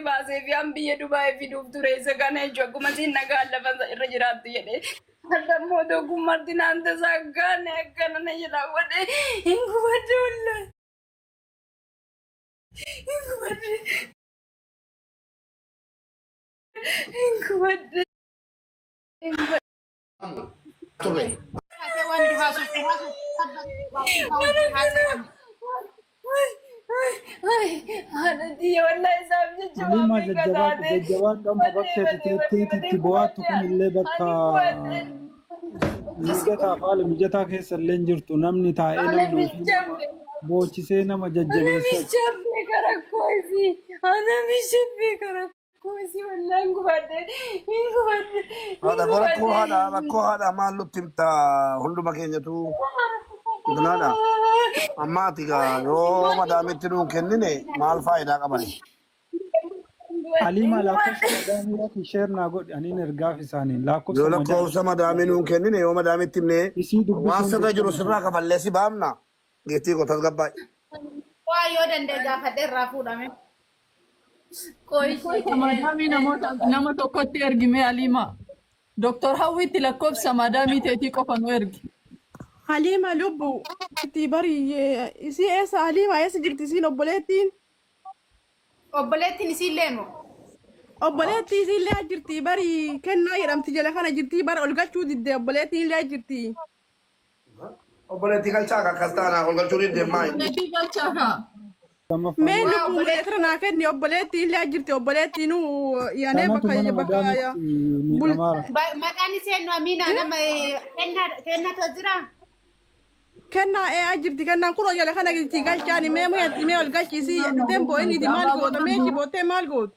Baasee fi an biyya Dubaay fiduuf ture isa kana jechuun akkuma siin nagaan lafa irra jiraattu jedhee. Har'a immoo tokkummaatti naan tasaakkaane akkana na jedha godhe hin gubadde wallahi. Hin gubadde. Hin gubadde. Hin gubadde. Turre. Haasee waan duhaasuuf duhaasuuf Mana kana. Haliimaa jajjabaadhu jajjabaadhu amma bakka ati teetteeti itti bo'aattu kun illee bakka mijataaf haala mijataa keessa illee hin jirtu namni taa'ee namni ofii nama boochisee nama jajjabeessa. Haadha koo rakkoo haadha rakkoo haadha maal nutti himta hunduma keenyatu intalaadha. Amma ati gaa yoo madaamitti nuun kennine maal faayidaa qabani? Haliimaa lakkoofsa madaamii irratti sheer naa godhi aniin ergaaf isaaniin Yoo lakkoofsa madaamii lakkoofsa madaamii nuun kennine yoo madaamitti himne isii waan dubbisuun sirra jiru dirqama. sirraa kafallee si baafna. Geettii koo tasgabbaa'e. Waa yoo danda'e gaafadhe irraa fuudhame. Lakkoofsa madaamii namoota nama tokkotti ergime Aliima. Doktor Hawwiitti lakkoofsa madaamii teetii qofa nu ergi. Haliima lubbu itti bari isii eessa Haliima eessa jirti isiin obboleettiin? Obboleettiin isiillee moo? Obboleettii isiillee jirti bari kennaa jedhamti jala kana jirti bara ol galchuu didde obboleettiin illee jirti. Obboleettii galchaa akka akkas taanaa ol galchuu didde maayi. Obboleettii galchaa kaa. Lammaffaan Mee Waa lubbuu obboleettii meetira naa kenni obboleettii illee jirti obboleettii nu yaanee kanatu bakka mana bakka madaamitti bul miidhamaara. Maqaan ishee nu Amiinaa nama kennaa kennatu jira. Kennaa ee jirti kennaan kunoo jala kana jirti galchaani mee mee ol galchiisii jetteen boo'iniiti maal goota mee ishii boottee maal goota.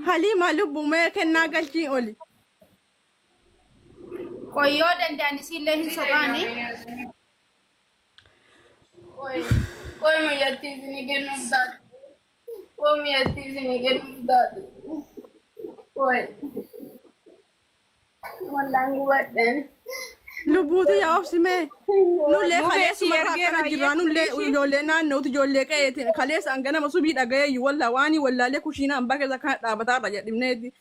Haliima lubbu mee kennaa galchii oli. Qoyyoo danda'an isiillee hin soqaani. Qoy muyyattii isinii kennuuf taate. Qoy muyyattii isinii kennuuf taate. Qoy. Wallaan gubadheen. Lubbuuti yaa obsi mee. Nullee Mubee si kaleessuma irraa ergeera akkana jirraa nullee ayyee ijoollee naannootu ijoollee qe'eetiin kaleessa an ganama subii dhagayeeyyu wallaa waanii wallaalee kushiinaan bakka isa kana dhaabataarra jedhimneeti.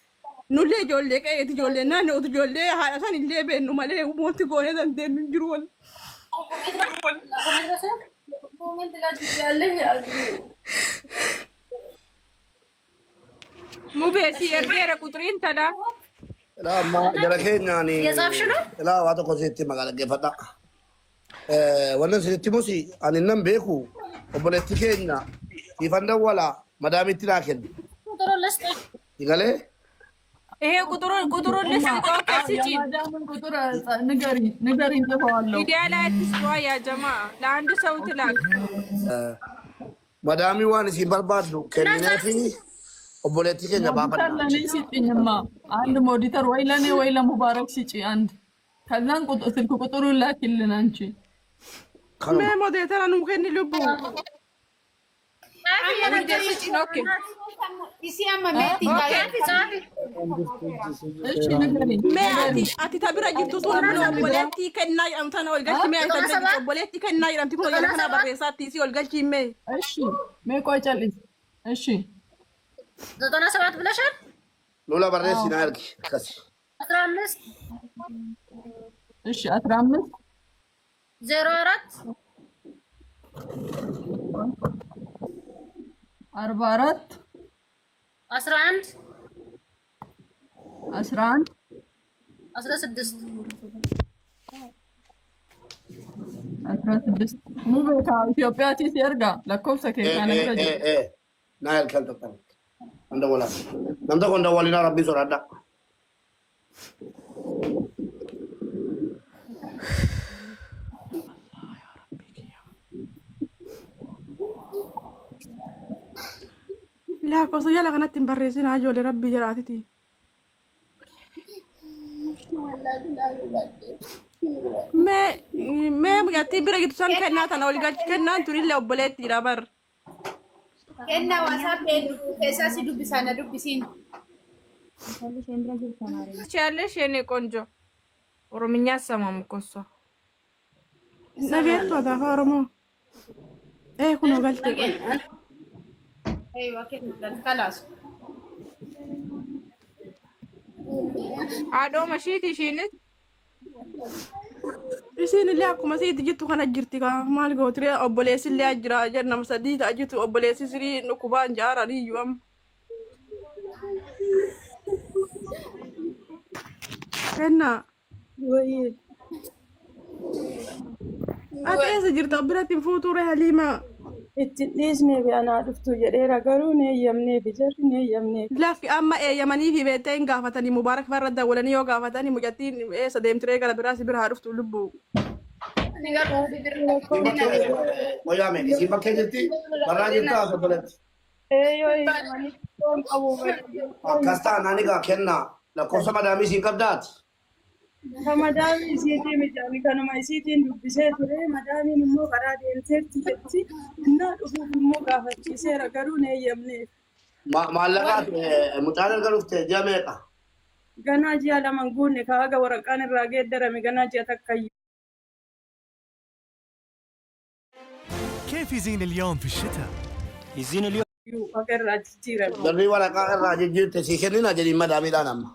Nullee ijoollee qe'eeti ijoollee naannootu ijoollee haadha san illee beennu malee wanti goonee dandeenyu hin jiru wal. Mubee si ergeera quxuriin talaa. Ilaa amma jara keenyaan የጻፍሽ ነው? ilaa waa tokko sitti maqaa dhaggeeffadha. Wannan sitti musi ani nan beeku obboleetti keenya siifan dawwala madaamitti naa kenni. ቁጥሩን ልስጥሽ። Galee ይሄ ቁጥሩን ቁጥሩን ልስጥ። ኦኬ ስጪ። የማዳምን ቁጥር ንገሪኝ ንገሪኝ፣ ጽፈዋለሁ። ሚዲያ ላይ አትስጧ ያ ጀማ ለአንድ ሰው ትላክ። madaamii waan isin barbaaddu kennineefi obboleetti keenya ሞዲተር baafanna. ለእኔ ስጭኝማ፣ አንድ ሞዲተር ወይ ለእኔ ወይ ለሙባረክ ስጪ አንድ። ከዛን ስልክ ቁጥሩን ላኪልን አንቺ። Kanuma. Mee modeetara nuu kenni lubbuu. ሞዲተር ስጪን። ኦኬ Isii amma meetti ኦኬ ጻፊ ጻፊ። እሺ ንገሪኝ Mee ati ንገሪኝ። ati ta bira jirtu sun kun obboleettii kennaa jedhamtu tana ol galchi mee ati ta ዘጠና bira jirtu ሰባት obboleettii kennaa jedhamti kun jala ዘጠና kana ሰባት barreessaatti isii ol galchi mee. እሺ ሜ ቆይ ጨልይ። እሺ 97 ብለሻል። Lola አዎ barreessi naa ergi akkasi. 15 እሺ 15 04 44 11 11 16 16 ሙቤ ከኢትዮጵያቲ ሲርጋ lakkoofsa kee Ee kana ee bira ee jiru. ee naa ergi kan tokko. Nan dawwala. Nam tokko hin dawwalinaa rabbii sodaadha. Lakkoofsa jala kanatti hin barreessinaa ijoollee rabbii jiraatiti. Mee mee mucattii bira jirtu san kennaa tana ol galchi kennaan tunillee obboleettiidha bar. Kennaa waasaap keessaa si dubbisaa na dubbisiin. ትችያለሽ የኔ ቆንጆ። ኦሮምኛ አሰማም እኮ እሷ። Dhageettu ati afaan Oromoo. Ee kunoo galte. Eeywa kennu kalaas. Haadhoo mashiiti ishiinis. Isiin illee akkuma siiti jirtu kana jirti kaa maal gootiree obboleessi illee jira jedhu nama sadii ta'a jirtu obboleessi sirii dhukkubaan jaaranii iyyuu amma. Kennaa. Wayii. Ati eessa jirta biratti hin fuutuu ree Haliimaa? Itti hin dhiisneef anaa dhuftu jedheera garuu hin eeyyamneef jarri hin eeyyamneef. Lafti amma eeyyamanii fi beektee hin gaafatanii Mubaarak farra dawwalanii yoo gaafatanii mucattiin eessa deemtiree gara biraa si bira haa dhuftu lubbuu. Ani garuu Wayyaame isiin bakkee jirti barraa jirta obboleetti. Ee yoo eeyyamanii hin qabu malee. Akkas taanaan egaa kennaa lakkoofsa madaamii isiin qabdaati. Ka madaamii isiitii miti ani kanuma isiitiin dubbisee ture madaamiin immoo karaa deemteerti jetti innaa dhufuuf immoo gaafachiiseera garuu hin eeyyamneef. Maallaqa mucaan erga dhufte ji'a meeqa? Ganaa ji'a lama hin guunne ka haga waraqaan irraa geeddarame ganaa ji'a takka iyyuu. كيف يزين اليوم في الشتاء؟ يزين اليوم Haga irraa jijjiirame. Birrii waraqaa irraa jijjiirte sii kennina jedhiin madaamiidhaan amma.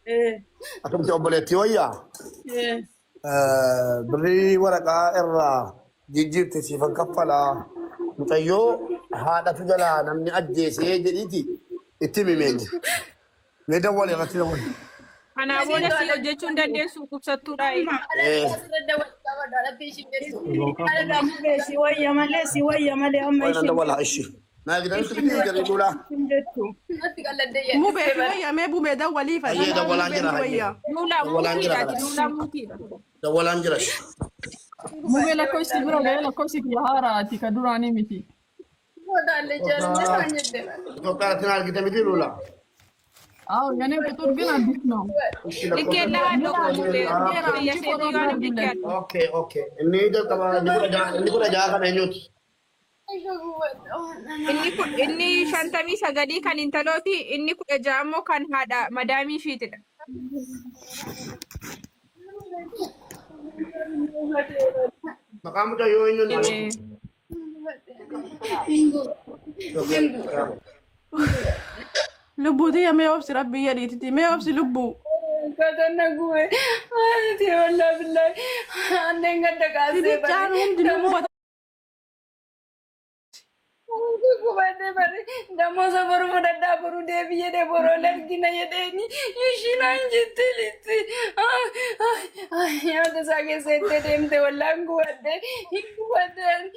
Ee Atumti obboleettii wayyaa? ee Birrii waraqaa irraa jijjiirte siifan kaffalaa. Mucayyoo haadhatu jalaa namni ajjeesee jedhiiti itti himimeen. Mee dawwale irratti dawwale. Kanaa booda si hojjechuu hin dandeessu dhukkubsattuudha. Mubee si wayya malee si wayya malee amma Wayna ishiin dawwala ishi. Naa gidan su bitii jedhee duula. hin jettu. Mubee si wayya mee bubee dawwalii fa'i. Hayyee dawwalaan jira hayyee. Wayya. Luulaa Dawwalaan jira mutiidha. kanas. Luulaa mutiidha. Dawwalaan jira. Mubee lakkoofsi bira ga'ee lakkoofsi kiyya haaraati ka duraanii miti. Itoophiyaa irratti na argite miti luula. አዎ የኔ ቁጥር ግን አዲስ ነው። Likkee mubee biyya seetii likkee Okay okay. Inni jalqaba inni 16 kan eenyuti? Inni kun inni 59 kan intalooti inni 16 immoo kan haadha madaamii ishiitidha. Maqaan mucayyoo eenyuun? Lubbuu tiyya mee obsi rabbii jedhiititi mee obsi lubbuu. Katanna gube. Ati wallah billahi. Anneen gadda kaasee Sibichaan hundinuu mubata. Gubadde bari damoosa boru fudhadhaa boru deebi jedhee boroo argina jedheeni ishiinaan jette litti. Nyaata isaa keessa itti deemte wallaan gubadde hin gubadde ani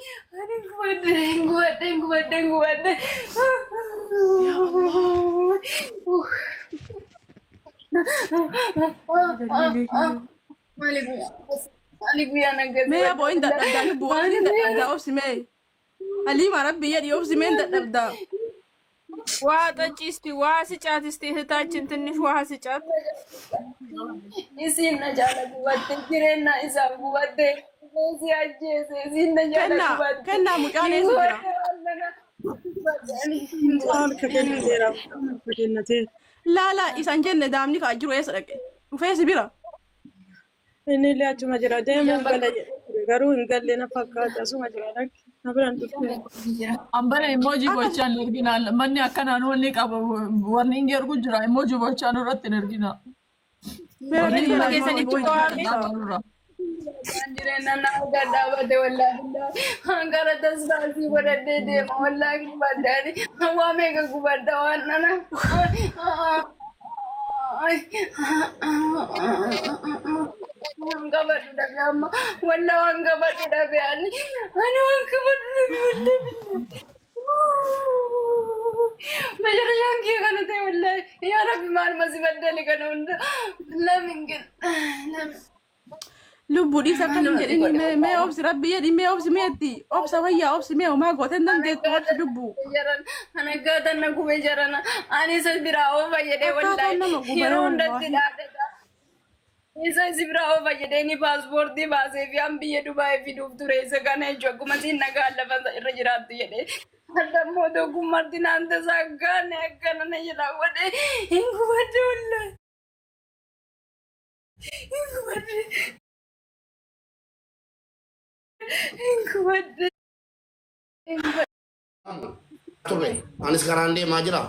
gubadde hin gubadde hin gubadde hin gubadde. Maali guyyaa maali guyyaan akkas Mee aboo hin dadhabdaa lubbuu waan hin dadhabdaa obsi mee. Haliima rabbii jedhi obsi mee hin dadhabdaa. ውሃ ጠጪ እስቲ፣ ውሃ ስጫት እስቲ እህታችን ትንሽ ውሃ ስጫት። Isiin na jaala gubatte jireenya isaa gubatte si ajjeese isiin na jaala Kennaa gubatte. kennaa mucaan eessa jira? Harka kennateera harka kennateera. Laala isan jenne daamni kaa jiru eessa dhaqe? Dhufee si bira. Inni illee achuma jira deemuun gala jedhee ture garuu hin galle na fakkaata asuma jira lakki na biraan dhufte. Ambara emoji gochaan ergina manni akkanaan wanni qaba warni hin ergu jira emoji gochaan irratti hin ergina. Mee Warni rabbii Mana jedhi keessanitti qo'ame irra. Jireenya na argaa dhaabate wallaahi hangara tasfaasii godhadhee deema wallaahi gubaddaani waa meeqa gubadda waan nana. Waan qabadhu dhabe amma wallaa waan qabadhu dhabe ani ani waan qabadhu dhabe wallaahi. መጨረሻን kee kana ta'e wallaahi yaa rabbi maaluma si baddale kana hunda lamin ግን lamin. Lubbuu dhiisa akkana hin jedhini mee mee obsi rabbii jedhi mee obsi meetti obsa wayyaa obsi mee homaa goote hin dandeettu obsi lubbuu. Jaran ana akkaataan na gube jarana ani isa biraa oofa jedhee Akkaataan wallaahi nama guba yeroo hundatti wallaahi. dhaadata. Isa si biraa oofa jedhee ni paaspoortii baasee fi an biyya Dubaayii fiduuf ture isa kana jechuun akkuma siin nagaan lafa irra jiraattu jedhee. Adammoo tokkummaatti naan tasaakkaane akkana na jedhaa godhe hin gubadde wallaahi. Hin gubadde. Hin gubadhe. Ture anis karaan deemaa jira.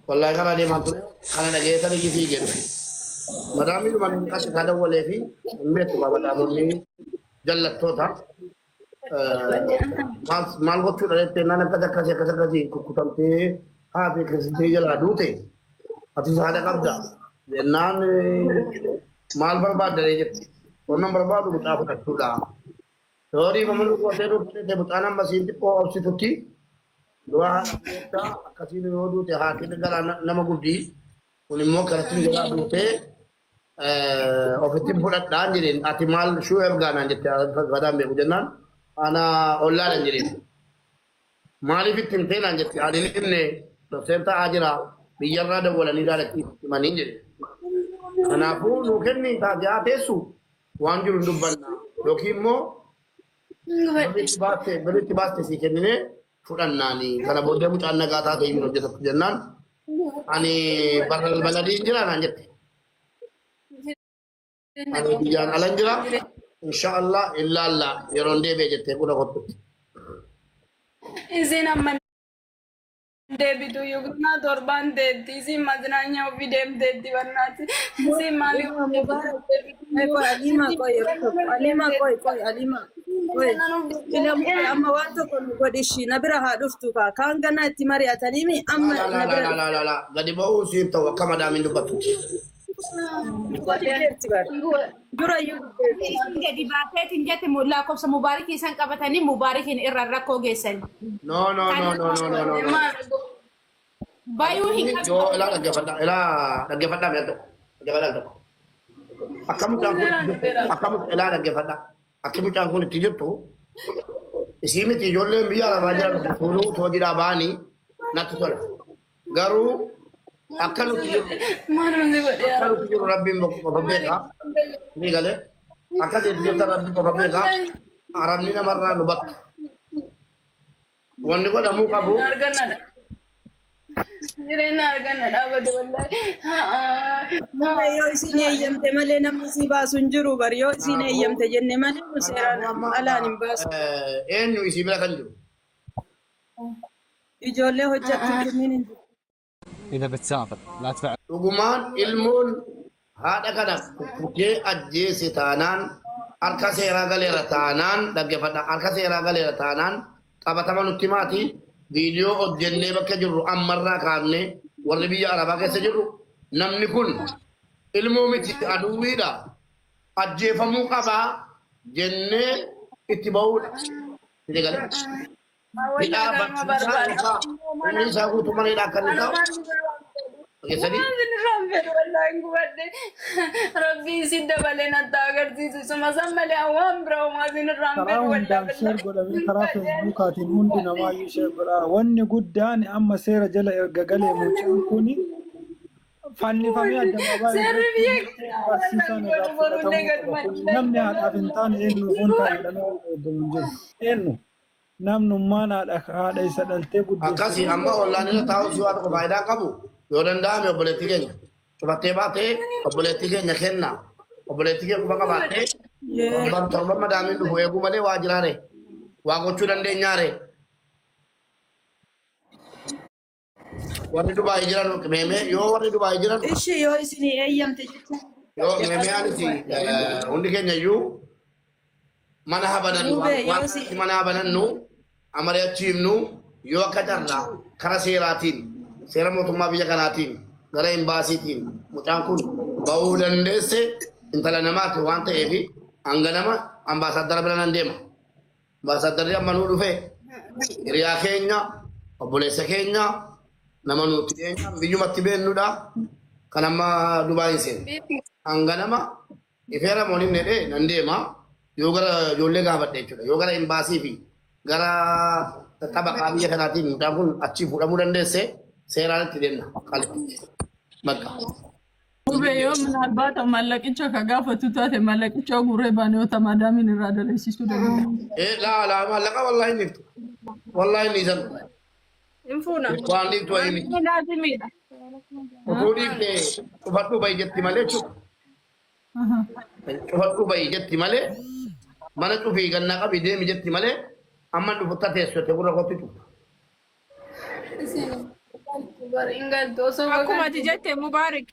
Wallaahi karaa deemaa ture kana dhageessanii fiigee dhufe. Madaamii dhuma inni qasii isaa dawwalee fi hin beektu madaamonni jallattoota. Maal gochuudha jettee naan akkas akkasii akkas akkasii kukkutamtee haati keessatti jalaa duute, atis haadha qabda jennaan, maal barbaadda jette. Wannan barbaadu mucaa fudhachuudha. Yoo dhiifama nu gootee nu fudhate, mucaan amma siin xiqqoo obsitutti dura haadha goota akkasiin yoo duute haati garaa nama gubdii, kun immoo kanatti jalaa duutee ofitti fudhadhaan jedheen. Ati maal shuu ergaanaan jette, fadaan beeku jennaan, ana ollaadhaan jedheen. Maaliif itti himtee naan jette. Ani hin himne, dokseen ta'aa jira, biyyarraa dawwalanii jaalatti himanii jedhe. Kanaafuu nuu kenni, taatee haa teessu, waan jiru hin dubbanna, yookiin immoo birritti baaste sii kenninee fudhannaani, kana booddee mucaan nagaa taate hin hojjetatu jennaan, ani barra baladiin jira naan jette. Ani biyyaan alan jira, inshaallah illaalla yeroon deebi'e jettee kudha kottutti. Isin amma deebitu yugnaa torbaan teetti, isin mazinaanya ofii deemteetti barnaati. Isin maaliif Qoy Alima, qoy yeroo tokko, Alima, qoy, qoy Alima, qoy. Ilamu amma waan tokko nu godhi, ishii na bira haa dhuftu kaa, kaan ganaa itti mari'ataniimi amma na bira. La la la, gadi ba'uu siif ta'u akka madaamiin dubbattutti. Dubbatteerti bara. Dura iyyuu dubbatteerti. Isin gadi baateetiin jette lakkoofsa Mubaarikii isaan qabatanii Mubaarikiin irra rakkoo geessan. No, no, no, no, no, no, no, no. Bayuu hin Yoo ilaa dhaggeeffadhaa, ilaa dhaggeeffadhaa, mi'a tokko dhaggeeffadhaa tokko. Akka mucaan kun akka ilaa dhaggeeffadhaa, akka mucaan kun itti jirtu isii miti, ijoolleen biyya arabaa jiran fuuluu hojiidhaa ba'anii natti tola. Garuu akka nuti jirru Maalumti godhe? akka nuti jirru Rabbiin qofa beeka. Ni galee akka itti jirtan Rabbiin qofa beeka. Arabni namarraa nu bakka. Wanni godhamuu qabu. Argannadha. Jireenya arganna dhaabate wallahi. Malee yoo isin eeyyamte malee namni si baasu hin jiru bari, yoo isin eeyyamte jenne malee nu seeraan alaan hin baasu. Eenyu isii bira kan jiru? Ijoollee hojjettu kunniin hin jiru. اذا بتسافر لا تفعل Dhugumaan ilmoon haadha kana kukkutee ajjeese taanaan, harka seeraa galeera taanaan, dhaggeeffadha, harka seeraa galeera taanaan, qabatama nutti maati, viidiyoo hojjennee bakka jirru ammarraa kaafnee warri biyya arabaa keessa jirru, namni kun ilmoo miti, aduwwiidha, ajjeefamuu qabaa jennee itti ba'uudha. Itti galee. Hidhaa barsiisaa isaa umrii isaa guutuu mana hidhaa akka inni ta'u dhageessanii. Waan irraan fedhu wallahi hin gubadhe. Rabbii isin dabalee natti agarsiisu. Suma san malee waan biraa homaa isin irraan Karaa fedhu hundaan wallahi. Share godhamee, karaa Feesbuukaatiin hundi namaayyuu share godhaa. Wanni guddaan amma seera jala erga galee mucaan kuni fannifamee addabaabaayii Seerri irratti biyya barsiisaan irraa fudhatamuu qaba. Kun namni haadhaaf hin taane eenyuuf hin taane jedhamee eegamu hin jiru. Eenyu namnummaan haadha isa dhaltee guddiste. Akkasii amma ollaan irra taa'u si waan tokko faayidaa qabu, yoo danda'ame obboleettii keenya cufattee baatee obboleettii keenya kenna, obboleettii keenya quba qabaattee torban torban madaamiin dhufu eeguu malee waa jiraare waa gochuu dandeenyaare. Warri Dubaayii jiran meemee, yoo warri Dubaayii jiran Ishi yoo isin eeyyamte jecha. Yoo meemee anis hundi keenya iyyuu mana habanannu Mubee yoo waan si mana habanannu amari'achiifnu, yoo akka carraa kara seeraatiin, seera mootummaa biyya kanaatiin, gara imbaasiitiin mucaan kun ba'uu dandeesse, intala namaati waan ta'eef, hanga nama ambaasaaddara bira nan deema. Ambaasaadarri amma nuu dhufe hiriyaa keenya, obboleessa keenya, nama nuti dhiyeenya biyyumatti beennudha. Kan amma Dubaayin seenu. Hanga nama ifeera mooniin jedhee nan deema. Yoo gara ijoollee gaafadhe jechuudha. Yoo gara imbaasii fi gara xabaqaa biyya kanaatiin mucaan kun achii fuudhamuu dandeesse, seeraan itti deemna. Qalitti. Bakka. Mubee, yoo ምናልባት mallaqicha ka gaafatu taate, mallaqicha guurree baanee yoo madaamiin irraa daleessisuu dandeenya. Eh, laa laa, maallaqa wallahi hin dhiiftu. Wallahi hin dhiisan. Hin fuuna. Waan dhiiftu wayii miti. Laazimiidha. Utuu dhiifte cufadhuu bahi jetti malee jechuudha. Cufadhuu bahi jetti malee. Mana cufii gannaa qabii deemi jetti malee amma dhufu tateessote gurra kootti cufta. Akkuma ati jette Mubaarik.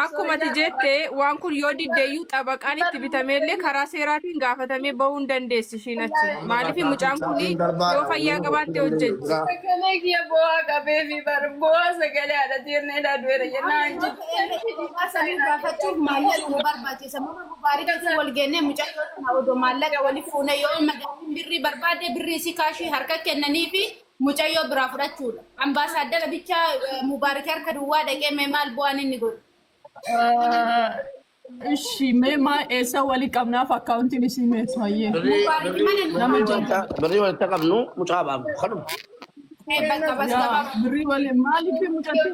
Akkuma ati jette waan kun yoo diddeeyyuu xabaqaan itti bitameellee karaa seeraatiin gaafatamee bahuu hin dandeessi ishiin achi. Maaliif mucaan kun yoo fayyaa qabaatte hojjetti. Sagalee kiyya bu'aa qabee fi bar bu'aa sagalee haadha tiirnee dhaaduera jennaan. Sanii gaafachuuf maallaqa nu barbaachisa. Mana Mubaarikitti wal geennee mucayyoo sana odoo maallaqa wali fuune yoo magaalaan birrii barbaade birrii si kaashii harka kennanii fi mucayyoo biraa fudhachuudha. Ambaasaaddara bicha Mubaarik harka duwwaa dhaqee mee maal bu'aan inni godhu? እሺ ሜማ ኤሳ ወሊ qabnaaf akkaawuntiin isii meessu hayyee nama jala Birrii walitti qabnu mucaa baafnu kanuma. Bakka bas yaa birrii wali maaliif mucatti